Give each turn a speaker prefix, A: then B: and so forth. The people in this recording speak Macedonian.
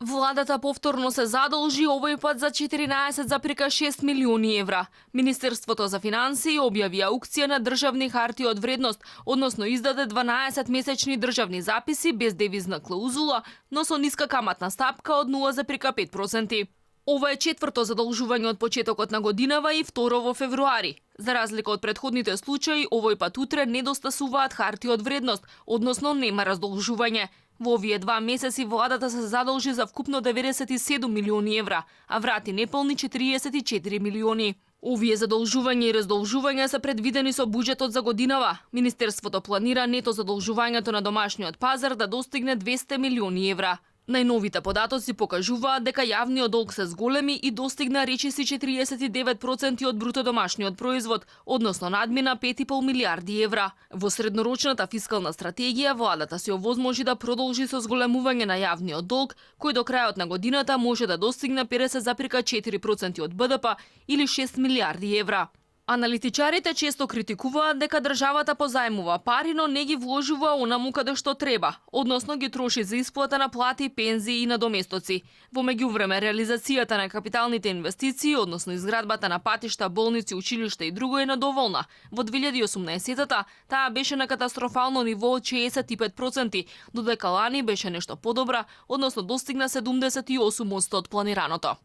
A: Владата повторно се задолжи овој пат за 14,6 милиони евра. Министерството за финансии објави аукција на државни хартии од вредност, односно издаде 12 месечни државни записи без девизна клаузула, но со ниска каматна стапка од 0,5%. Ова е четврто задолжување од почетокот на годинава и второ во февруари. За разлика од претходните случаи, овој пат утре недостасуваат хартии од вредност, односно нема раздолжување. Во овие 2 месеци владата се задолжи за вкупно 97 милиони евра, а врати неполни 44 милиони. Овие задолжувања и раздолжувања се предвидени со буџетот за годинава. Министерството планира нето задолжувањето на домашниот пазар да достигне 200 милиони евра. Најновите податоци покажуваат дека јавниот долг се зголеми и достигна речиси 49% од бруто домашниот производ, односно надмина 5,5 милиарди евра. Во среднорочната фискална стратегија владата се овозможи да продолжи со зголемување на јавниот долг, кој до крајот на годината може да достигне 50,4% од БДП или 6 милиарди евра. Аналитичарите често критикуваат дека државата позајмува пари, но не ги вложува онаму каде што треба, односно ги троши за исплата на плати, пензии и надоместоци. Во меѓувреме, реализацијата на капиталните инвестиции, односно изградбата на патишта, болници, училишта и друго е надоволна. Во 2018-та таа беше на катастрофално ниво од 65%, додека лани беше нешто подобра, односно достигна 78% од планираното.